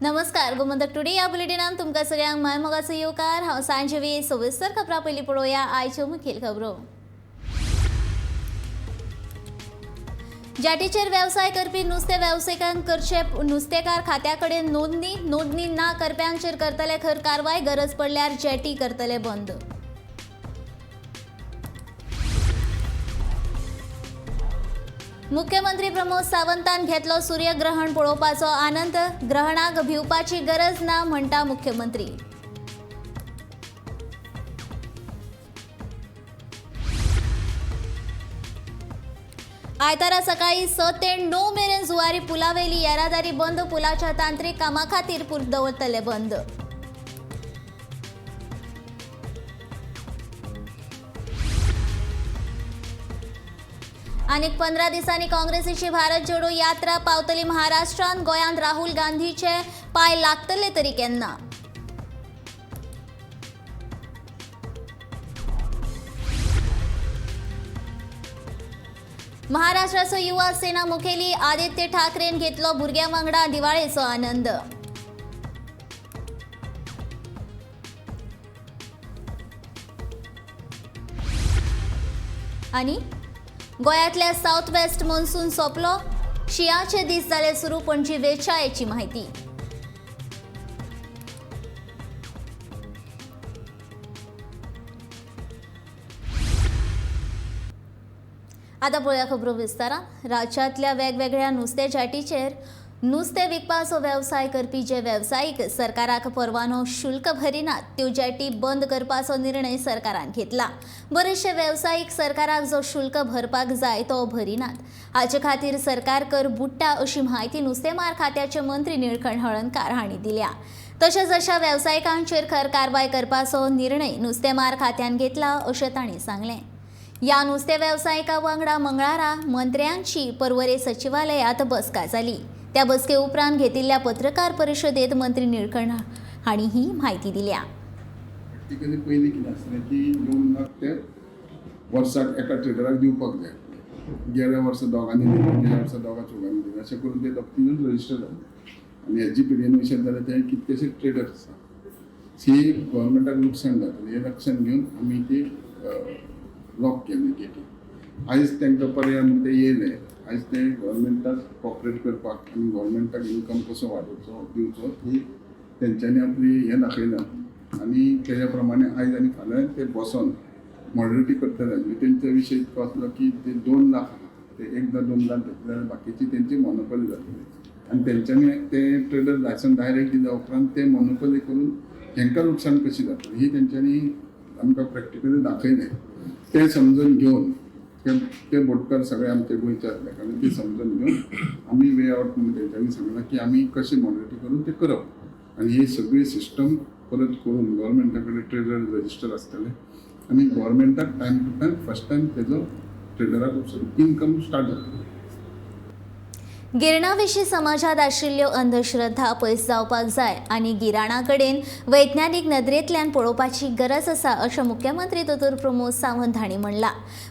नमस्कार, गोमंतक टुडे या बुलेटिनान तुमकां सगळ्यांक मायमोगाचो येवकार. हांव सांजवी. सविस्तर खबरां पयलीं पळोवया आयच्यो मुखेल खबरो. जाटीचेर वेवसाय करपी नुस्तें वेवसायिकांक करचे नुस्तेकार खात्या कडेन नोंदणी. नोंदणी ना करप्यांचेर करतले खर कारवाय. गरज पडल्यार जेटी करतले बंद. मुख्यमंत्री प्रमोद सावंतान घेतलो सूर्यग्रहण पळोवपाचो आनंद. ग्रहणाक भिवपाची गरज ना म्हणटा मुख्यमंत्री. आयतारा सकाळी 6 ते 9 मेरेन जुवारी पुलावेली येरादारी बंद. पुलाच्या तांत्रिक कामा खातीर पूल दवरतले बंद. आनीक 15 दिसांनी काँग्रेसीची भारत जोडो यात्रा पावतली महाराष्ट्रांत. गोंयांत राहुल गांधीचे पांय लागतले तरी केन्ना? महाराष्ट्राचो युवा सेना मुखेली आदित्य ठाकरेन घेतलो भुरग्यां वांगडा दिवाळेचो आनंद. आनी गोंयांतल्या सावथ वेस्ट मॉन्सून सोंपलो. शिंयाचे दीस जाले सुरू. पणजी वेचायेची म्हायती. आतां पळोवया खबरो विस्तारान. राज्यांतल्या वेगवेगळ्या नुस्तें जाटीचेर नुस्तें विकपाचो वेवसाय करपी जे वेवसायीक सरकाराक परवानो शुल्क भरिनात त्यो जेटी बंद करपाचो निर्णय सरकारान घेतला. बरेचशे वेवसायीक सरकाराक जो शुल्क भरपाक जाय तो भरिनात. हाचे खातीर सरकार कर बुडटा अशी म्हायती नुस्तेमार खात्याचे मंत्री निळकंठ हळर्णकार हांणी दिल्या. तशेंच अशा वेवसायिकांचेर खर कारवाय करपाचो निर्णय नुस्तेमार खात्यान घेतला अशें तांणी सांगलें. ह्या नुस्तें वेवसायिका वांगडा मंगळारा मंत्र्यांची पर्वरे सचिवालयात बसका जाली. त्या बसके उपरांत घेतिल्ल्या पत्रकार परिशदेत मंत्री निळकंठ हांणी ही म्हायती दिल्या. प्रॅक्टिकली पयलीं कितें आसलें की 2 लाख ते वर्साक एका ट्रेडराक दिवपाक जाय. गेल्या वर्सा दोगांनी दिले, गेल्या वर्सा दोगा चौगांनी दिले, अशें करून ते दोग तीन रजिस्टर जाले. आनी एस जी पी डीन वयशात जाल्यार ते कितकेशे ट्रेडर्स आसा, ही गव्हर्मेंटाक लुकसाण जातलें हें लक्षान घेवन आमी ती लॉक केली गेटी. आयज तांकां पर्याय म्हण ते येयले. आयज ते गव्हर्मेंटाक कॉपरेट करपाक आनी गव्हर्मेंटाक इन्कम कसो वाडोवचो दिवचो ही तेंच्यांनी आपली हें दाखयलां. आनी तेज्या प्रमाणे आयज आनी फाल्यां ते बसोन मॉडरेटी करतले. म्हणजे तेंचे विशय इतको आसलो की ते 2 लाख आहा ते एकदां 2 लाख घेतले जाल्यार बाकीची तेंची मोनोपॉली जातली. आनी तेंच्यांनी ते ट्रेडर लायसन्स डायरेक्ट दिल्या उपरांत ते मोनोपॉली करून हेंकां लुकसाण कशी जातली ही तेंच्यांनी आमकां प्रॅक्टिकली दाखयलें. तें समजून घेवन ते बोटकार सगळे आमचे गोंयचे आसले कारण ते समजून घेवन आमी वे आवट म्हणून तेंच्यांनी सांगलां की आमी कशें मॉनिटर करून ते करप. आनी ही सगळी सिस्टम परत करून गव्हर्मेंटा कडेन ट्रेडर रजिस्टर आसतलें आनी गव्हर्मेंटाक time to time first time तेजो ट्रेडराक वचून इन्कम स्टार्ट जातलो. गिरणा विशीं समाजांत आशिल्ल्यो अंधश्रद्धा पयस जावपाक जाय आनी गिराणा कडेन वैज्ञानीक नदरेंतल्यान पळोवपाची गरज आसा अशें मुख्यमंत्री दोतोर प्रमोद सावंत हांणी म्हणलां.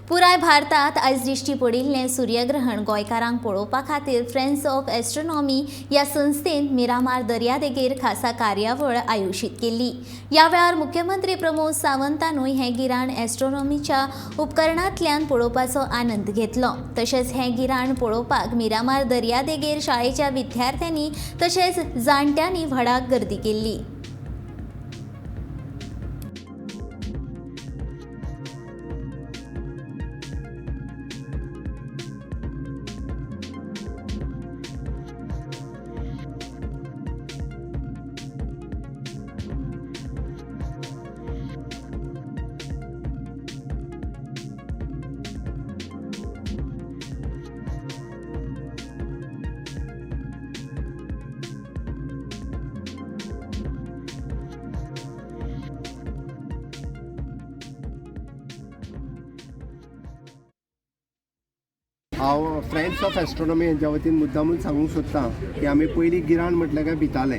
पुराय भारतांत आयज दिश्टी पडिल्लें सूर्यग्रहण गोंयकारांक पळोवपा खातीर फ्रेंड्स ऑफ एस्ट्रॉनॉमी ह्या संस्थेन मिरामार दर्यादेगेर खासा कार्यावळ आयोजीत केल्ली. ह्या वेळार मुख्यमंत्री प्रमोद सावंतानूय हें गिराण एस्ट्रॉनॉमीच्या उपकरणांतल्यान पळोवपाचो आनंद घेतलो. तशेंच हें गिराण पळोवपाक मिरामार दर्यादेगेर शाळेच्या विद्यार्थ्यांनी तशेंच जाणट्यांनी व्हडा गर्दी केल्ली. हांव फ्रेंड्स ऑफ एस्ट्रॉनॉमी हेंच्या वतीन मुद्दामून सांगूंक सोदतां की आमी पयलीं गिराण म्हटलें काय भिताले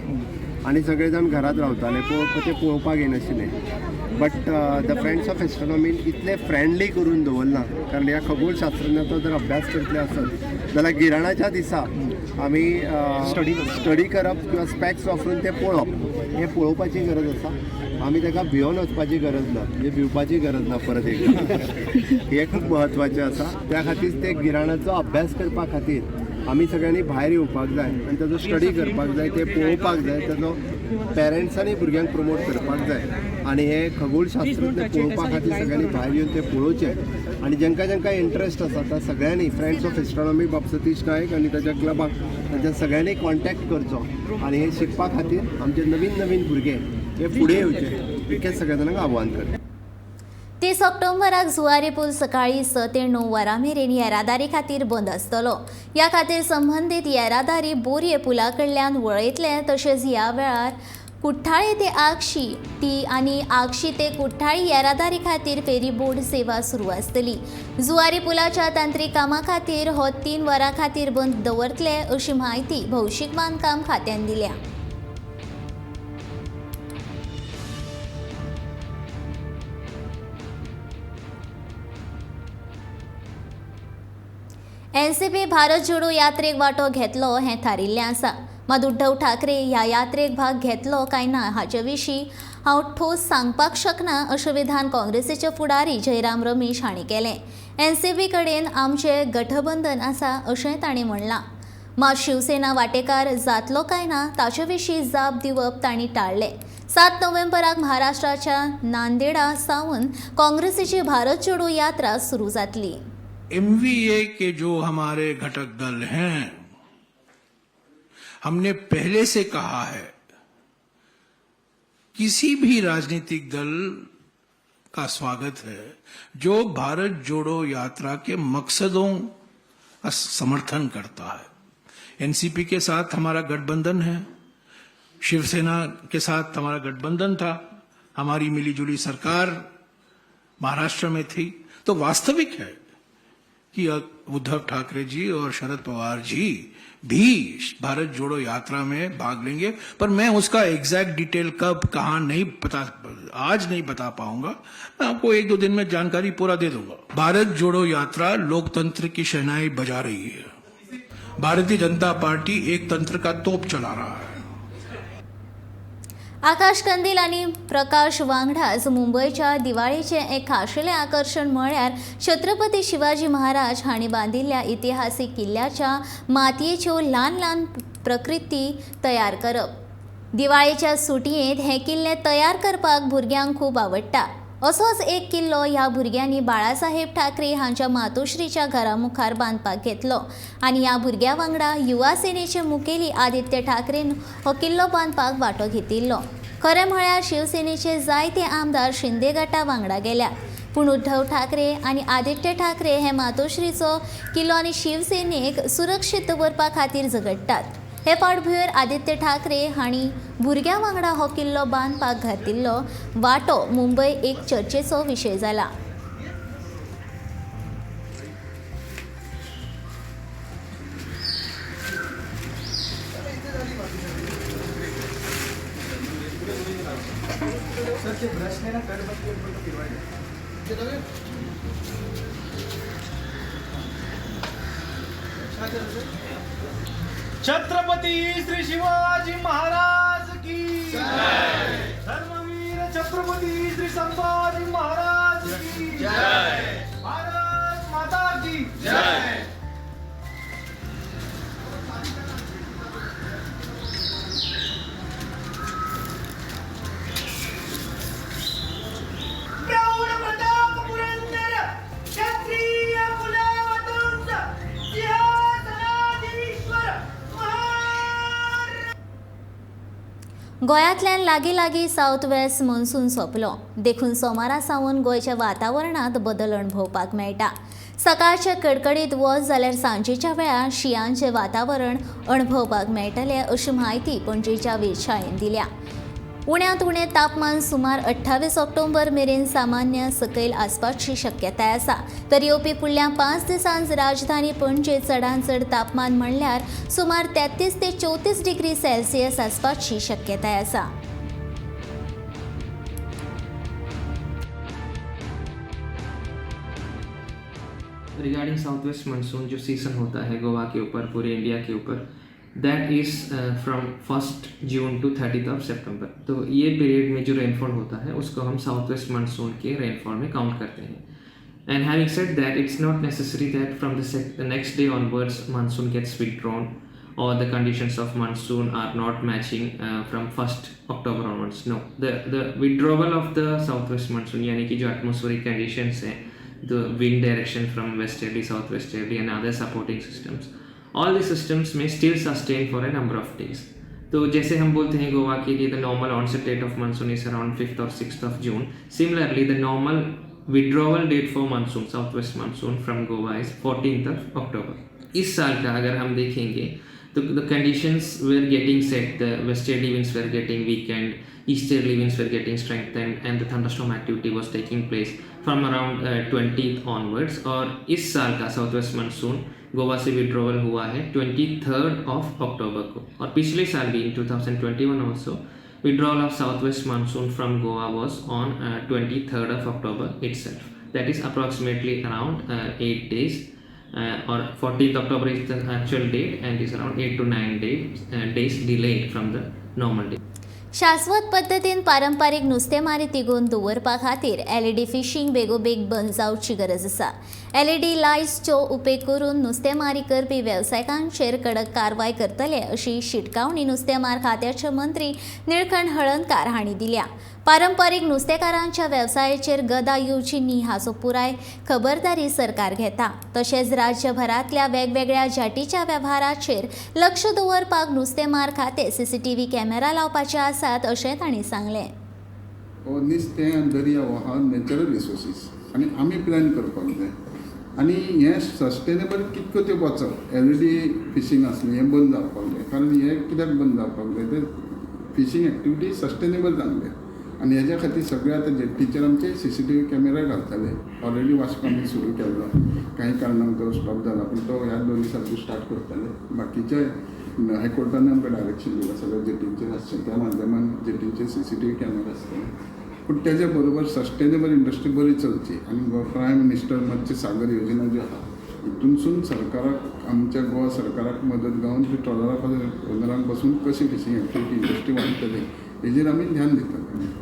आनी सगळे जाण घरांत रावताले, ते पळोवपाक येनाशिल्ले. बट the friends of एस्ट्रॉनॉमीन इतले फ्रेंडली करून दवरलां, कारण ह्या खगोलशास्त्रज्ञाचो जर अभ्यास करतले आसत जाल्यार गिराणाच्या दिसा आमी स्टडी करप किंवा स्पॅक्स वापरून तें पळोवप हें पळोवपाची गरज आसा. आमी ताका भियोन वचपाची गरज ना, म्हणजे भिवपाची गरज ना परत एकदां. हें खूब म्हत्वाचें आसा. त्या खातीर ते गिराणाचो अभ्यास करपा खातीर आमी सगळ्यांनी भायर येवपाक जाय आनी ताजो स्टडी करपाक जाय, ते पळोवपाक जाय, ताजो पेरंट्सांनी भुरग्यांक प्रमोट करपाक जाय आनी हे खगोलशास्त्रज्ञ पळोवपा खातीर सगळ्यांनी भायर येवन ते पळोवचें. आनी जांकां जांकां इंट्रस्ट आसा त्या सगळ्यांनी फ्रेंड्स ऑफ एस्ट्रॉनॉमी बाब सतीश नायक आनी ताच्या क्लबाक तांच्या सगळ्यांनी कॉन्टॅक्ट करचो आनी हे शिकपा खातीर आमचे नवीन नवीन भुरगे हे फुडें येवचे इतकें सगळ्या जाणांक आव्हान करता. 30 ऑक्टोबराक जुवारी पूल सकाळी 6 ते 9 वरां मेरेन येरादारी खातीर बंद आसतलो. ह्या खातीर संबंदीत येरादारी बोरये पुला कडल्यान वळयतले. तशेंच ह्या वेळार कुठ्ठाळे ते आगशी ती आनी आगशी ते कुठ्ठाळी येरादारी खातीर फेरीबोट सेवा सुरू आसतली. जुवारी पुलाच्या तांत्रीक कामा खातीर हो 3 वरां खातीर बंद दवरतले अशी म्हायती भौशीक बांदकाम खात्यान दिल्या. एनसीपी भारत जोडो यात्रेक वांटो घेतलो हें थारिल्लें आसा. मात उद्धव ठाकरे ह्या यात्रेक भाग घेतलो काय ना हाचे विशीं हांव ठोस सांगपाक शकना अशें विधान काँग्रेसीचे फुडारी जयराम रमेश हांणी केलें. एनसीपी कडेन आमचें गठबंधन आसा अशें तांणी म्हणलां. मात शिवसेना वाटेकार जातलो काय ना ताचे विशीं जाप दिवप तांणी टाळ्ळें. 7 नोव्हेंबराक महाराष्ट्राच्या नांदेडा सावन काँग्रेसीची भारत जोडो यात्रा सुरू जातली. एमवीए के जो हमारे घटक दल हैं, हमने पहले से कहा है किसी भी राजनीतिक दल का स्वागत है जो भारत जोड़ो यात्रा के मकसदों का समर्थन करता है. एनसीपी के साथ हमारा गठबंधन है, शिवसेना के साथ हमारा गठबंधन था, हमारी मिलीजुली सरकार महाराष्ट्र में थी. तो वास्तविक है कि उद्धव ठाकरे जी और शरद पवार जी भी भारत जोड़ो यात्रा में भाग लेंगे, पर मैं उसका एग्जैक्ट डिटेल कब कहां नहीं पता, आज नहीं बता पाऊंगा. मैं आपको 1-2 दिन में जानकारी पूरा दे दूंगा. भारत जोड़ो यात्रा लोकतंत्र की शहनाई बजा रही है. भारतीय जनता पार्टी एक तंत्र का तोप चला रहा है. आकाश कंदील आनी प्रकाश वांगडाच मुंबयच्या दिवाळेचें एक खाशेलें आकर्शण म्हळ्यार छत्रपती शिवाजी महाराज हांणी बांदिल्ल्या इतिहासीक किल्ल्याच्या मातयेच्यो ल्हान ल्हान प्रकृती तयार करप. दिवाळेच्या सुटयेंत हे किल्ले तयार करपाक भुरग्यांक खूब आवडटा. असोच एक किल्लो ह्या भुरग्यांनी बाळासाहेब ठाकरे हांच्या मातोश्रीच्या घरा मुखार बांदपाक घेतलो आनी ह्या भुरग्यां वांगडा युवा सेनेचे मुखेली आदित्य ठाकरेन हो किल्लो बांदपाक वांटो घेतिल्लो. खरें म्हळ्यार शिवसेनेचे जायते आमदार शिंदे गटा वांगडा गेल्या, पूण उद्धव ठाकरे आनी आदित्य ठाकरे हे मातोश्रीचो किल्लो आनी शिवसेनेक सुरक्षीत दवरपा खातीर झगडटात. हे फाटभुंयेर आदित्य ठाकरे हांणी भुरग्यां वांगडा हो किल्लो बांदपाक घातिल्लो वांटो मुंबय एक चर्चेचो विशय जाला. छत्रपति श्री शिवाजी महाराज की जय. धर्मवीर छत्रपति श्री संभाजी महाराज की जय. भारत माता की जय. प्रौढ प्रताप पुरंदर क्षत्रिय कुलावतंस सिंहासनाधीश्वर. गोंयांतल्यान लागीं लागीं सावथ वेस्ट मॉन्सून सोंपलो देखून सोमारा सावन गोंयच्या वातावरणांत बदल अणभवपाक मेळटा. सकाळचे कडकडीत वत जाल्यार सांजेच्या वेळार शियांचें वातावरण अणभवपाक मेळटलें अशी म्हायती पणजेच्या वेधशाळेन दिल्या. उण्यांत उणें तापमान सुमार 28 ऑक्टोबर मेरेन सामान्य सकयल आसपाची शक्यताय आसा. तर येवपी फुडल्या 5 दिसांत राजधानी पणजे चडांत चड तापमान म्हणल्यार सुमार 33 ते 34 डिग्री सेल्सियस आसपाची शक्यताय आसा. रिगार्डिंग साउथ वेस्ट मानसून जो सीज़न होता है गोवा के ऊपर, पूरे इंडिया के ऊपर, That is from 1st June to 30th of September. तो ये पीरियड में जो रेनफॉल होता है उसको हम साउथ वेस्ट मानसून के रेनफॉल में काउंट करते हैं. And having said that, it's not necessary that from the next day onwards monsoon gets withdrawn or the conditions of monsoon are not matching from 1st October onwards. No, the withdrawal of the southwest monsoon, यानी कि जो atmospheric conditions हैं, the wind direction from westerly, southwesterly and other supporting systems, all the systems may still sustain for a number of days. तो जैसे हम बोलते हैं Goa K लिए the normal onset date of monsoon is around 5th or 6th of June. Similarly, the normal withdrawal date for monsoon, southwest monsoon from Goa is 14th of October. इस साल का अगर हम देखेंगे तो the conditions were getting set, the westerly winds were getting weakened, easterly winds were getting strengthened and the thunderstorm activity was taking place from around 20th onwards. और इस साल का south west monsoon Goa से withdrawal हुआ है 23rd of October को. और पिछले साल भी in 2021 also withdrawal of southwest monsoon from Goa was on 23rd of October itself. That is approximately around 8 days or 14th October is the actual date and is around 8 to 9 days delayed from the normal date. शाश्वत पद्दतीन पारंपारीक नुस्तेमारी तिगोवन दवरपा खातीर LED fishing बेगोबेग बंद जावची गरज आसा. एलईडी लायट्सचो उपेग करून नुस्तेमारी करपी वेवसायिकांचेर कडक कारवाय करतले अशी शिटकावणी नुस्तेमार खात्याचे मंत्री निळकंठ हळर्णकार हांणी दिल्या. पारंपारीक नुस्तेकारांच्या वेवसायाचेर गदा येवची न्ही हाचो पुराय खबरदारी सरकार घेता. तशेंच राज्यभरांतल्या वेगवेगळ्या जातीच्या वेव्हाराचेर लक्ष दवरपाक नुस्तेमार खातें सीसीटीव्ही कॅमेरा लावपाचे आसात अशें तांणी सांगलें. हो नुस्तें आनी दर्या हो आहा नॅचरल रिसोर्सीस आनी आमी प्लॅन करपाक जाय आनी हें सस्टेनेबल कितको त्यो वचप. एलईडी फिशींग आसलें हें बंद जावपाक जाय, कारण हें कित्याक बंद जावपाक जाय, तें फिशींग एक्टिविटी सस्टेनेबल जावंक जाय. आनी हेज्या खातीर सगळे आतां जेट्टीचेर आमचे सीसीटीव्ही कॅमेरा घालतले. ऑलरेडी वास्को आमी सुरू केल्लो, कांय कारणांक तो स्टॉप जाला, पूण तो ह्या 2 दिसांत स्टार्ट करतले. बाकीचे हायकोर्टान आमकां डायरेक्शन दिलां सगळ्या जेटींचेर आसचें, त्या माध्यमान जेटींचेर सीसीटीव्ही कॅमेरा आसतले. पूण तेज्या बरोबर सस्टेनेबल इंडस्ट्री बरी चलची आनी प्रायम मिनिस्टर मत्स्य सागर योजना जी आहा हितूनसून सरकाराक, आमच्या गोवा सरकाराक मदत गावन ती ट्रॉलरा ओनरांक बसून कशी फिशींग एक्टिविटी इंडस्ट्री वाडटली हेजेर आमी ध्यान दितले.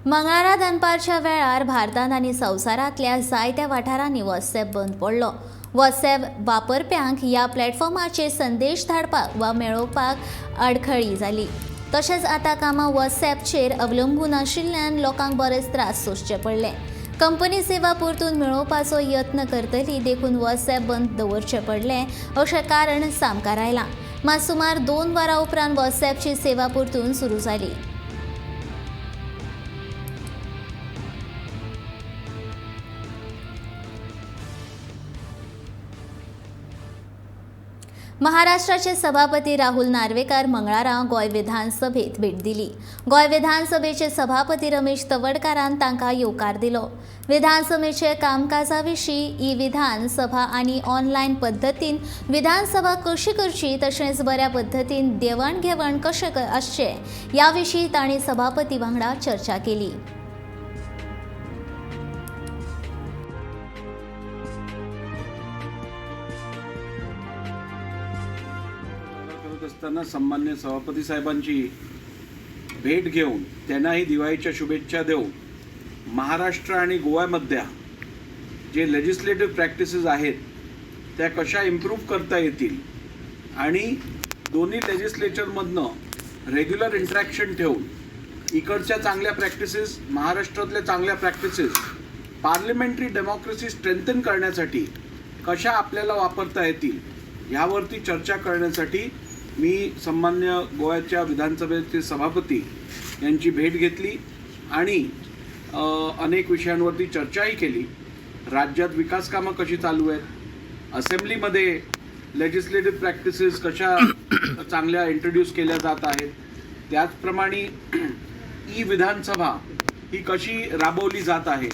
मंगळारा दनपारच्या वेळार भारतांत आनी संवसारांतल्या जायत्या वाठारांनी व्हॉट्सएप बंद पडलो. व्हॉट्सएप वापरप्यांक ह्या प्लॅटफॉर्माचेर संदेश धाडपाक वा मेळोवपाक आडखळी जाली. तशेंच आतां कामां व्हॉट्सएपचेर अवलंबून आशिल्ल्यान लोकांक बरेच त्रास सोंसचे पडले. कंपनी सेवा परतून मेळोवपाचो यत्न करतली देखून व्हॉट्सएप बंद दवरचें पडलें अशें कारण सामकार आयलां. मात सुमार 2 वरां उपरांत व्हॉट्सएपची सेवा परतून सुरू जाली. महाराष्ट्राचे सभापती राहुल नार्वेकर मंगळारा गोंय विधानसभेत भेट दिली. गोंय विधानसभेचे सभापती रमेश तवडकारान तांकां येवकार दिलो. विधानसभेचे कामकाजा विशीं ई विधानसभा आनी ऑनलायन पद्दतीन विधानसभा कशी करची तशेंच बऱ्या पद्दतीन देवाण घेवाण कशें आसचें ह्या विशीं तांणी सभापती वांगडा चर्चा केली. असताना सन्मान्य सभापती साहेबांची भेट घेऊन त्यांनाही दिवाळीच्या शुभेच्छा देऊन महाराष्ट्र आणि गोव्यामधल्या जे लेजिस्लेटिव्ह प्रॅक्टिसेस आहेत त्या कशा इम्प्रूव्ह करता येतील आणि दोन्ही लेजिस्लेचरमधनं रेग्युलर इंटरॅक्शन ठेवून इकडच्या चांगल्या प्रॅक्टिसेस, महाराष्ट्रातल्या चांगल्या प्रॅक्टिसेस पार्लिमेंटरी डेमोक्रेसी स्ट्रेंथन करण्यासाठी कशा आपल्याला वापरता येतील ह्यावरती चर्चा करण्यासाठी मी सन्मान्य गोव्याच्या विधानसभेचे सभापती यांची भेट घेतली आणि अनेक विषयांवरती चर्चाही केली. राज्यात विकास कामं कशी चालू आहेत, असेंब्लीमध्ये लेजिस्लेटिव्ह प्रॅक्टिसेस कशा चांगल्या इंट्रोड्यूस केल्या जात आहेत, त्याचप्रमाणे ई विधानसभा ही कशी राबवली जात आहे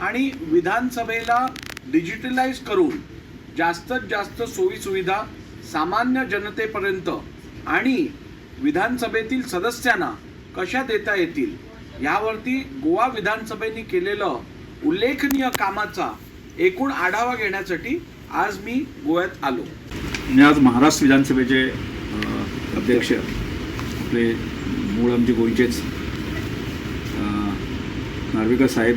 आणि विधानसभेला डिजिटलाइज करून जास्तीत जास्त सोयीसुविधा सामान्य जनतेपर्यंत आणि विधानसभेतील सदस्यांना कशा देता येतील यावरती गोवा विधानसभेने केलेलं उल्लेखनीय कामाचा एकूण आढावा घेण्यासाठी आज मी गोव्यात आलो. म्हणजे आज महाराष्ट्र विधानसभेचे अध्यक्ष आपले मूळ आमचे गोंयचेच नार्वेकर साहेब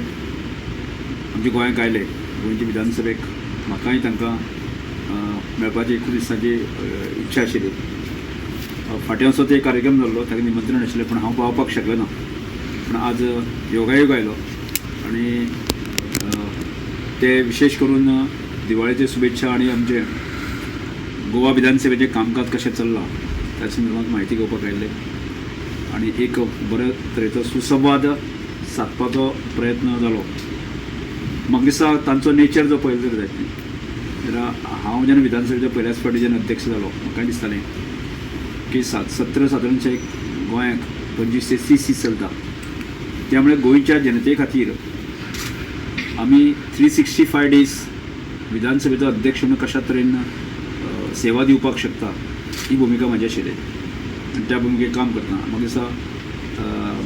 आमच्या गोंयांत आयले. गोंयचे विधानसभेक म्हाकाय तांकां मेळपाची खूब दिसांची इच्छा आशिल्ली. फाटीं असो ते कार्यक्रम जाल्लो, ताका निमंत्रण आशिल्लें पूण हांव पावपाक शकलें ना. पूण आज योगायोग आयलो आनी ते विशेष करून दिवाळेचे शुभेच्छा आनी आमचे गोवा विधानसभेचें कामकाज कशें चल्लां त्या संदर्भात म्हायती घेवपाक आयिल्ले आनी एक बरे तरेचो सुसंवाद सादपाचो प्रयत्न जालो. म्हाका दिसता तांचो नेचर जो पळयलो जर जायत न्ही जाल्यार हांव जेन्ना विधानसभेच्या पयल्याच फावटी जेन्ना अध्यक्ष जालो म्हाका दिसतालें की 70 सादारणशें गोंयाक 25 ते 30 दीस चलता, त्यामुळे गोंयच्या जनते खातीर आमी 365 डेज विधानसभेचो अध्यक्ष म्हणून कशा तरेन सेवा दिवपाक शकता ही भुमिका म्हजी आशिल्ली आनी त्या भुमिकेक काम करतना म्हाका दिसता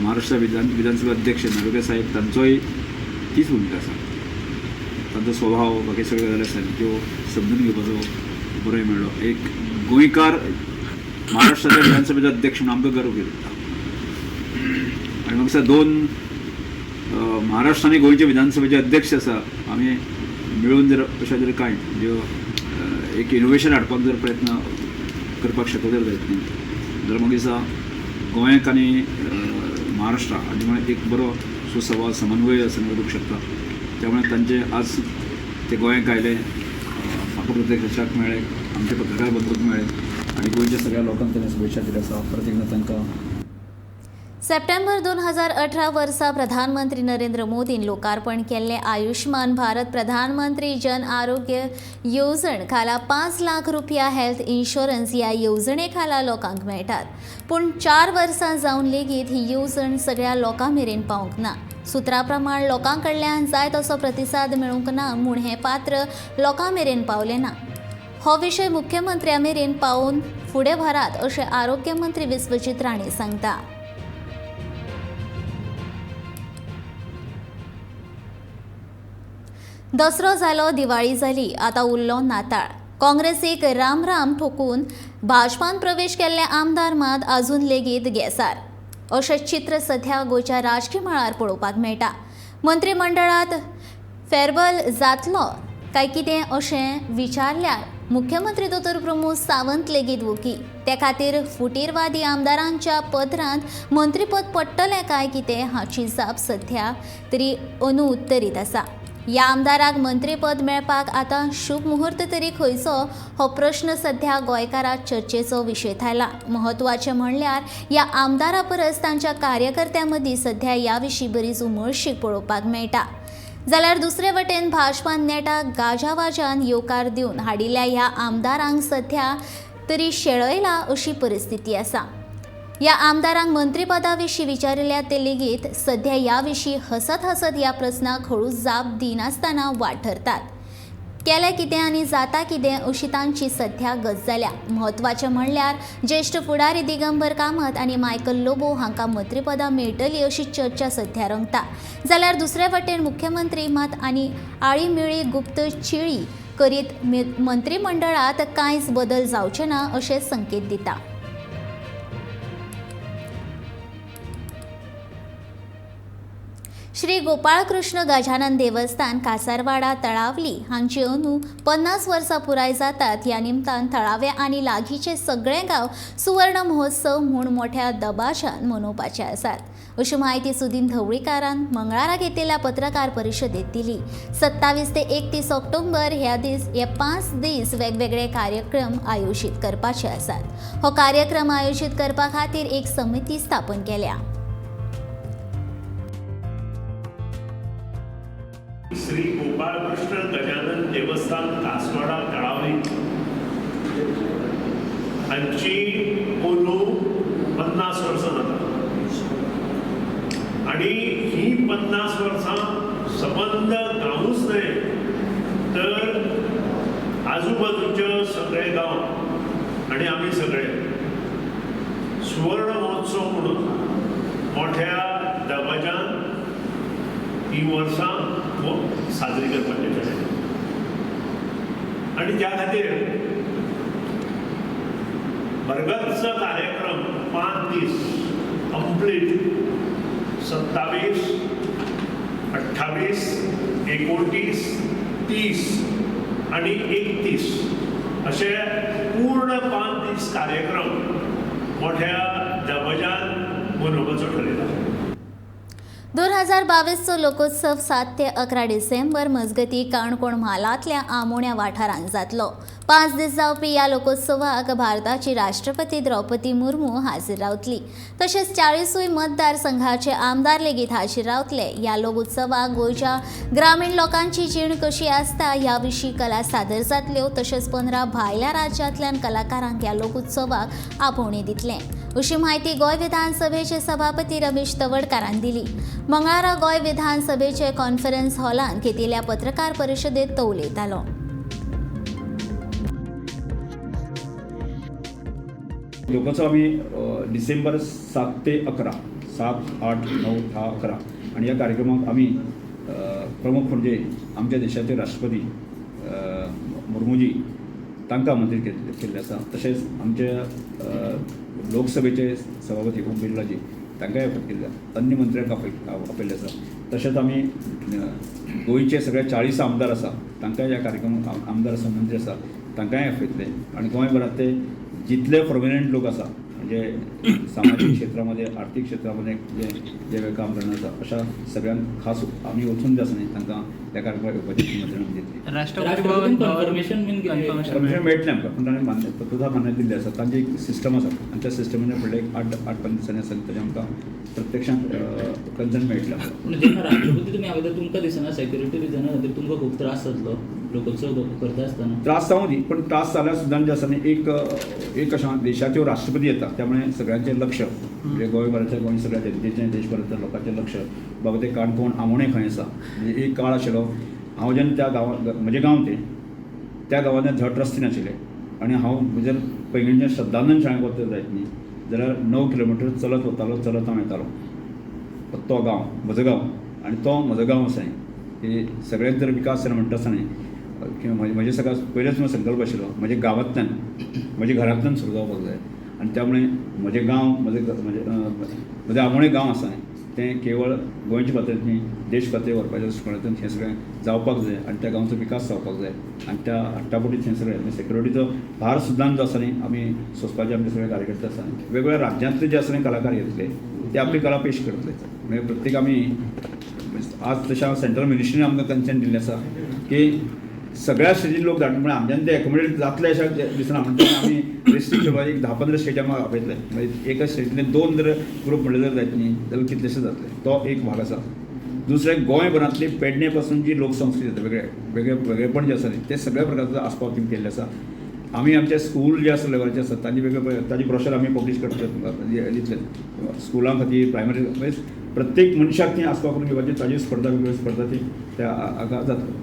महाराष्ट्र विधानसभा अध्यक्ष नार्वेकर साहेब तांचोय तीच भुमिका आसा. तांचो स्वभाव बाकी सगळ्यो गजाली आसा त्यो समजून घेवपाचो बरोय मेळ्ळो. एक गोंयकार महाराष्ट्राच्या विधानसभेचो अध्यक्ष म्हणून आमकां गर्व दिता आनी म्हाका दिसता दोन महाराष्ट्र आनी गोंयचे विधानसभेचे अध्यक्ष आसा आमी मेळून जर अशें जर कांय ज्यो एक इनोवेशन हाडपाक जर प्रयत्न करपाक शकत जर जायत न्ही जाल्यार म्हाका दिसता गोंयाक आनी महाराष्ट्रा हाजे मुळे एक बरो सुसंवाद समन्वय असो उरूंक शकता. त्यामुळे तांचे आज ते गोंयाक आयले, म्हाका प्रत्यक्षाक मेळ्ळे, आमचे पत्रकार बंधूक मेळ्ळे आनी गोंयच्या सगळ्या लोकांक तांणी शुभेच्छा दिल्यो आसा. परत एकदां तांकां सप्टेंबर 2018 वर्सा प्रधानमंत्री नरेंद्र मोदीन लोकार्पण केल्ले आयुष्मान भारत प्रधानमंत्री जन आरोग्य येवजण खाला 5 लाख रुपया हेल्थ इन्शुरन्स ह्या येवजणे खाला लोकांक मेळटात. पूण 4 वर्सां जावन लेगीत ही येवजण सगळ्या लोकां मेरेन पावंक ना. सुत्रा प्रमाण लोकां कडल्यान जाय तसो प्रतिसाद मेळूंक ना म्हूण हें पात्र लोकां मेरेन पावलें ना. हो विशय मुख्यमंत्र्या मेरेन पावोवन फुडें व्हरात अशें आरोग्य मंत्री विश्वजीत राणे सांगता. दसरो जालो, दिवाळी जाली, आतां उरलो नाताळ. काँग्रेसीक राम राम ठोकून भाजपान प्रवेश केल्ले आमदार मात अजून लेगीत गेसार अशें चित्र सध्या गोंयच्या राजकी मळार पळोवपाक मेळटा. मंत्रिमंडळांत फेरबदल जातलो काय कितें अशें विचारल्यार मुख्यमंत्री दोतोर प्रमोद सावंत लेगीत वोगी. ते खातीर फुटीरवादी आमदारांच्या पदरांत मंत्रीपद पडटलें काय कितें हाची जाप सध्या तरी अनुत्तरीत आसा. ह्या आमदाराक मंत्रीपद मेळपाक आतां शुभ मुहूर्त तरी खंयचो हो प्रश्न सध्या गोंयकाराक चर्चेचो विशय थारला. म्हत्वाचें म्हणल्यार ह्या आमदारा परस तांच्या कार्यकर्त्यां मदीं सध्या ह्या विशीं बरीच उमळशीक पळोवपाक मेळटा. जाल्यार दुसरे वटेन भाजपान नेटाक गाजावाजान येवकार दिवन हाडिल्ल्या ह्या आमदारांक सध्या तरी शेळयला अशी परिस्थिती आसा. ह्या आमदारांक मंत्रीपदा विशीं विचारिल्ल्या ते लेगीत सध्या ह्या विशीं हसत हसत ह्या प्रस्नाक हळू जाप दिनासतना वाट ठरतात. केलें कितें आनी जाता कितें अशी तांची सध्या गत जाल्या. म्हत्वाचें म्हणल्यार ज्येश्ठ फुडारी दिगंबर कामत आनी मायकल लोबो हांकां मंत्रीपदां मेळटली अशी चर्चा सध्या रंगता. जाल्यार दुसरे वटेन मुख्यमंत्री मात आनी आळीमिळी गुप्त चिळी करीत मंत्रिमंडळांत कांयच बदल जावचे ना अशें संकेत दिता. श्री गोपाळकृष्ण गजानन देवस्थान कासारवाडा तळावली हांची अंदू 50 वर्सां पुराय जातात. ह्या निमतान थळावे आनी लागींचे सगळे गांव सुवर्ण महोत्सव म्हूण मोठ्या दबाज्यान मनोवपाचे आसात अशी म्हायती सुदीन धवळीकारान मंगळारा घेतिल्ल्या पत्रकार परिशदेत दिली. 27 ते 31 ऑक्टोबर ह्या दीस हे 5 दीस वेगवेगळे कार्यक्रम आयोजीत करपाचे आसात. हो कार्यक्रम आयोजीत करपा खातीर एक समिती स्थापन केल्या. श्री गोपाळकृष्ण गजानन देवस्थान कासवाडा तळावली हांची पोलू 50 वर्सां जाता आनी ही 50 वर्सां सबंद गांवूच न्हय तर आजूबाजूचे सगळे गांव आनी आमी सगळे सुवर्ण महोत्सव म्हणून मोठ्या दबाज्यान ही वर्सां साजरी करपाचे आनी त्या खातीर भरगच्च कार्यक्रम 5 दीस कंप्लीट 27, 28, 29, 30 आणि 31 असे पूर्ण 5 दीस कार्यक्रम मोठ्या दबाज्यान मनोवपाचो ठरयला. 2022चो लोकोत्सव 7 ते 11 डिसेंबर मजगती काणकोण म्हालांतल्या आमोण्या वाठारांत जातलो. 5 दीस जावपी ह्या लोकोत्सवाक भारताची राष्ट्रपती द्रौपदी मुर्मू हाजीर रावतली. तशेंच 40 मतदारसंघाचे आमदार लेगीत हाजीर रावतले. ह्या लोकोत्सवाक गोंयच्या ग्रामीण लोकांची जीण कशी आसता ह्या विशीं कला सादर जातल्यो. तशेंच 15 भायल्या राज्यांतल्यान कलाकारांक ह्या लोकोत्सवाक आपोवणी दितले अशी म्हायती गोंय विधानसभेचे सभापती रमेश तवडकारान दिली. मंगळारा गोंय विधानसभेचे कॉन्फरन्स हॉलांत घेतिल्ल्या पत्रकार परिशदेत तो उलयतालो. लोकोत्सव आमी डिसेंबर 7 ते 11, 7, 8, 9, 10, 11 आणि या कार्यक्रमाक आमी प्रमुख म्हणजे आमच्या देशाचे राष्ट्रपती मुर्मूजी तांकां आमंत्रीत केल्लें आसा. तशेंच आमच्या लोकसभेचे सभापती ओम बिर्लाजी तांकांय आपयत केल्ले, अन्य मंत्र्यांक आपयल्लें आसा. तशेंच आमी गोंयचे सगळे 40 आमदार आसा तांकांय ह्या कार्यक्रमाक आमदार आसा, मंत्री आसा तांकांय आपयतले. आनी गोंयभरांत ते जितले प्रोमिनंट लोक आसा म्हणजे सामाजीक क्षेत्रामध्ये, आर्थिक क्षेत्रामध्ये जे जे काम करणार आसा अशा सगळ्यांक खास आमी वचून जे आसा न्ही तांकां त्या कार्यक्रमाक येवपाची निमंत्रण दितली. राष्ट्रपती कन्फर्मेशन कन्फर्मेशन मेळटलें आमकां, पूण ताणें मान्य तत्वता मान्य दिल्ली आसा. तांची एक सिस्टम आसा आनी त्या सिस्टमीन फुडले एक 8-5 दिसांनी आसा ताजें आमकां प्रत्यक्षांत कन्सर्न मेळटलें. पूण जेन्ना राष्ट्रपती तुमी आपयता तुमकां दिसना सेक्युरिटी रिजना खातीर तुमकां खूब त्रास जातलो लोकोत्सव करता आसतना? त्रास जावं दी, पण त्रास जाल्यार सुद्दां जे आसा न्ही एक अशें देशाच्यो राष्ट्रपती येता त्यामुळे सगळ्यांचें लक्ष म्हणजे गोंयभराच्या गोंय सगळ्या जनतेचें देशभरांतल्या लोकांचें लक्ष बाबा ते काणकोण आमोणें खंय आसा. म्हणजे एक काळ आशिल्लो हांव जेन्ना त्या गांवांत, म्हजें गांव तें, त्या गांवांत धड रस्ते नाशिल्ले आनी हांव जर पैंगीणच्या श्रद्धानंद शाळेक वता जायत न्ही जाल्यार 9 किलोमिटर चलत वतालो, चलत हांव येतालो. तो गांव म्हजो गांव आनी तो म्हजो गांव आसा की सगळ्यांत जर विकास जालो म्हणटा आसतना किंवा म्हजे सगळ्यात पयलेच म्हजो संकल्प आशिल्लो म्हज्या गांवांतल्यान, म्हज्या घरांतल्यान सुरू जावपाक जाय. आनी त्यामुळे म्हजें गांव, म्हजें आमोणें गांव आसा तें केवळ गोंयचे पातळेर न्ही देश पातळेर व्हरपाच्या दृश्टिकोनांतल्यान हें सगळें जावपाक जाय आनी त्या गांवचो विकास जावपाक जाय. आनी त्या हट्टापोटीत हें सगळें सेक्युरिटीचो भार सुद्दां जो आसा न्ही आमी सोंसपाचे आमचे सगळे कार्यकर्ते आसा. वेगवेगळ्या राज्यांतले जे आसा न्ही कलाकार येतले ते आपली कला पेश करतले. म्हणजे प्रत्येक आमी आज तशें सेंट्रल मिनिस्ट्रीन आमकां कन्सेंट दिल्लें आसा की सगळ्या स्टेजीन लोक धाडून म्हळ्यार आमच्यान ते एकोमोडेट जातले अशें दिसना. म्हणटा आमी रिस्ट्रिक्ट करपाक एक 10-15 स्टेटी आमकां आपयतले. म्हणजे एका स्टेटींतले 2 जर ग्रूप म्हणले जर जायत न्ही जाल्यार कितलेशे जातले. तो एक भाग आसा. दुसरें गोंयभरांतली पेडणे पासून जी लोकसंस्कृती जाता वेगळे वेगळे वेगळेपण जें आसा न्ही ते सगळ्या प्रकारचो आस्पाव तितून केल्लो आसा. आमी आमचे स्कूल जे आसा लेवलाचे आसा तांचे वेगळे ताजी ब्रोशर आमी पब्लीश करतले दितले स्कुलां खातीर, प्रायमरी म्हणजे प्रत्येक मनशाक ती आस्पाव करून घेवपाची ताजी स्पर्धा वेगळी स्पर्धा ती त्या हाका जातली.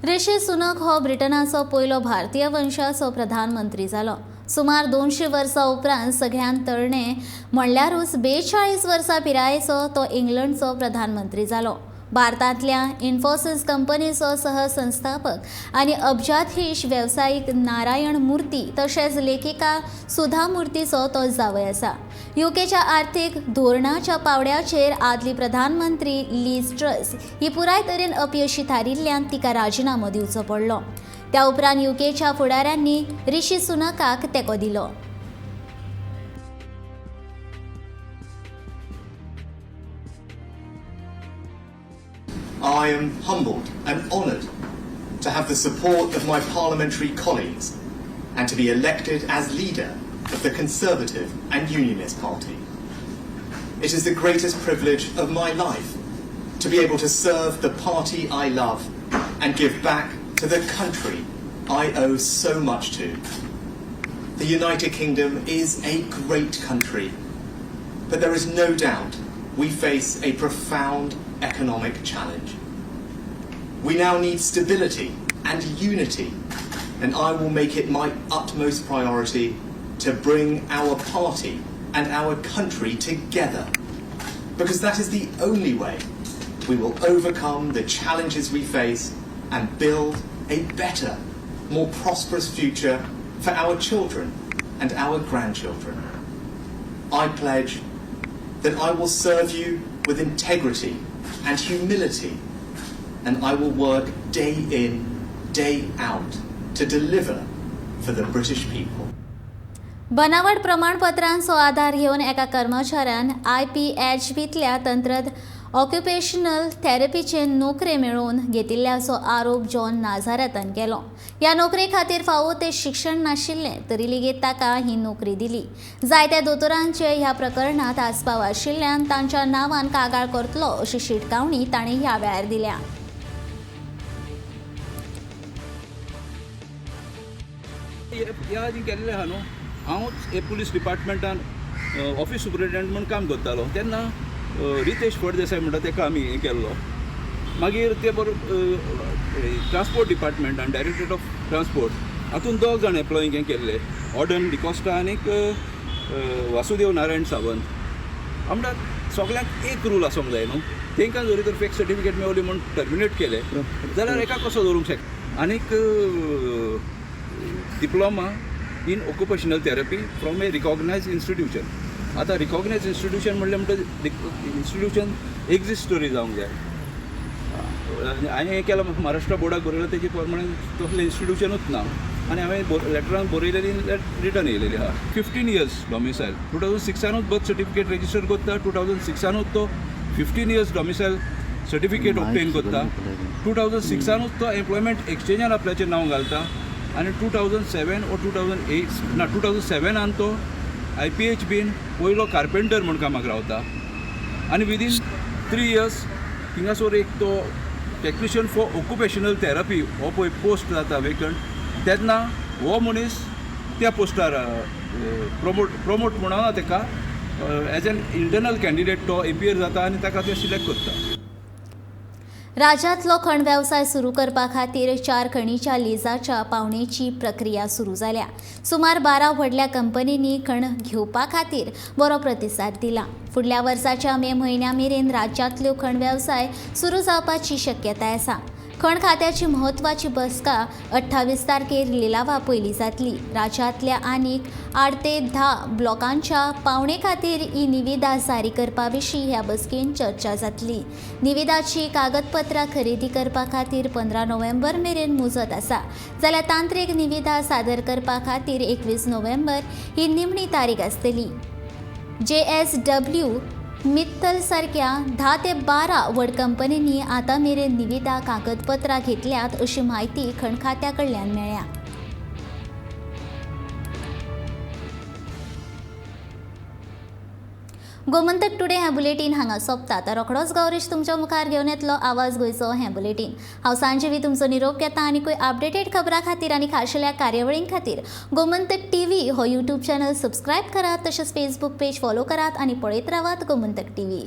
ऋषी सुनक हो ब्रिटनाचो पयलो भारतीय वंशाचो प्रधानमंत्री जालो. सुमार 200 वर्सां उपरांत सगळ्यांत तरणे म्हणल्यारूच 42 वर्सां पिरायेचो तो इंग्लंडचो प्रधानमंत्री जालो. भारतांतल्या इन्फोसिस कंपनीचो सहसंस्थापक आनी अब्जाधीश वेवसायीक नारायण मूर्ती तशेंच लेखिका सुधा मूर्तीचो तो जावय आसा. युकेच्या आर्थीक धोरणाच्या पावड्याचेर आदली प्रधानमंत्री लीज ट्रस ही पुराय तरेन अपयशी थारिल्ल्यान तिका राजिनामो दिवचो पडलो. त्या उपरांत युकेच्या फुडाऱ्यांनी ऋषी सुनकाक तेंको दिलो. I am humbled and honoured to have the support of my parliamentary colleagues and to be elected as leader of the Conservative and Unionist Party. It is the greatest privilege of my life to be able to serve the party I love and give back to the country I owe so much to. The United Kingdom is a great country, but there is no doubt we face a profound economic challenge. We now need stability and unity, and I will make it my utmost priority to bring our party and our country together, because that is the only way we will overcome the challenges we face and build a better, more prosperous future for our children and our grandchildren. I pledge that I will serve you with integrity and humility, and I will work day in, day out to deliver for the British people. बनावट प्रमाणपत्रांचो आधार घेवन एका कर्मचाऱ्यान IPHBतल्या तंत्रज्ञ occupational थेरपीचे नोकरे मेळोवन घेतिल्ल्याचो आरोप John नाझारेतान केलो. ह्या नोकरे खातीर फावो ते शिक्षण नाशिल्लें तरी लेगीत ताका ही नोकरी दिली. जायत्या दोतोरांचे ह्या प्रकरणांत आस्पाव आशिल्ल्यान तांच्या नांवान कागाळ करतलो अशी शिटकावणी ताणें ह्या वेळार दिल्या. ह्या आदी केल्लें आहा न्हू, हांव पुलीस डिपार्टमेंटान ऑफिस सुपरिटेंडंट म्हूण काम करतालो तेन्ना रितेश फळदेसाय म्हणटा तेका आमी हें केल्लो. मागीर ते बरोबर ट्रान्सपोर्ट डिपार्टमेंटान डायरेक्टरेट ऑफ ट्रान्सपोर्ट हातून दोग जाण एम्प्लॉईंक हें केल्ले, ऑर्डन डिकॉस्टा आनीक वासुदेव नारायण सावंत. म्हणटा सगल्यांक एक रूल आसूंक जाय न्हू, तांकां जरी तर फेक सर्टिफिकेट मेवली म्हूण टर्मिनेट केले जाल्यार एका कसो दवरूंक शकता. आनीक Diploma in occupational therapy from a recognised institution. आतां रिकॉग्नायज इन्स्टिट्यूशन म्हणलें म्हणटकीर इन्स्टिट्यूशन एक्झिस्ट तरी जावंक जाय. हांवें हें केलां महाराष्ट्र बोर्डाक बरयलां तेजे प्रमाणे तसलें इन्स्टिट्यूशनूच ना आनी हांवें लेटरान बरयलेली रिटर्न येयलेली आहा. 15 इयर्स डॉमिसायल, 2006 बर्थ सर्टिफिकेट रेजिस्टर करता, 2006 तो 15 इयर्स डॉमिसायल सर्टिफिकेट ऑब्टेन करता, 2006 तो एम्प्लॉयमेंट एक्सचेंजान आपल्याचें नांव घालता आनी 2007 वो 2008 ना 2007 तो IPHBन पयलो कार्पेंटर म्हूण कामाक रावता आनी विदीन 3 इयर्स थिंगासर एक तो टॅक्निशियन फॉर ऑक्युपेशनल थेरपी हो पळय पोस्ट जाता वेकंट, तेन्ना हो मनीस त्या पोस्टार प्रमोट म्हणना ताका एज एन इंटरनल कॅन्डिडेट तो एपियर जाता आनी ताका ते सिलेक्ट करता. राज्यांतलो खण वेवसाय सुरू करपा खातीर 4 खणीच्या लिजाच्या पावणेची प्रक्रिया सुरू जाल्या. सुमार 12 व्हडल्या कंपनींनी खण घेवपा खातीर बरो प्रतिसाद दिला. फुडल्या वर्साच्या मे म्हयन्या मेरेन राज्यांतल्यो खण वेवसाय सुरू जावपाची शक्यताय आसा. खण खात्याची म्हत्वाची बसका 28 तारखेर लिलावा पयली जातली. राज्यांतल्या आनीक 8 ते 10 ब्लॉकांच्या पावणे खातीर ही निविदा जारी करपा विशीं ह्या बसकेन चर्चा जातली. निविदाची कागदपत्रां खरेदी करपा खातीर 15 नोव्हेंबर मेरेन मुजत आसा, जाल्यार तांत्रीक निविदा सादर करपा खातीर 21 नोव्हेंबर ही निमणी तारीख आसतली. JSW Mittal सारक्या 10 ते 12 व्हड कंपनींनी आतां मेरेन निविदा कागदपत्रां घेतल्यात अशी म्हायती खण खात्या कडल्यान मेळ्ळ्या. गोमंतक टुडे हें बुलेटीन हांगा सोंपता. आतां रोखडोच गौरीश तुमच्या मुखार घेवन येतलो आवाज गोंयचो हें बुलेटीन. हांव सांजेवी तुमचो निरोप घेता आनी अपडेटेड खबरां खातीर आनी खाशेल्या कार्यावळीं खातीर गोमंतक टीव्ही हो यूट्यूब चॅनल सबस्क्रायब करात, तशेंच फेसबूक पेज फॉलो करात आनी पळयत रावात गोमंतक टीव्ही.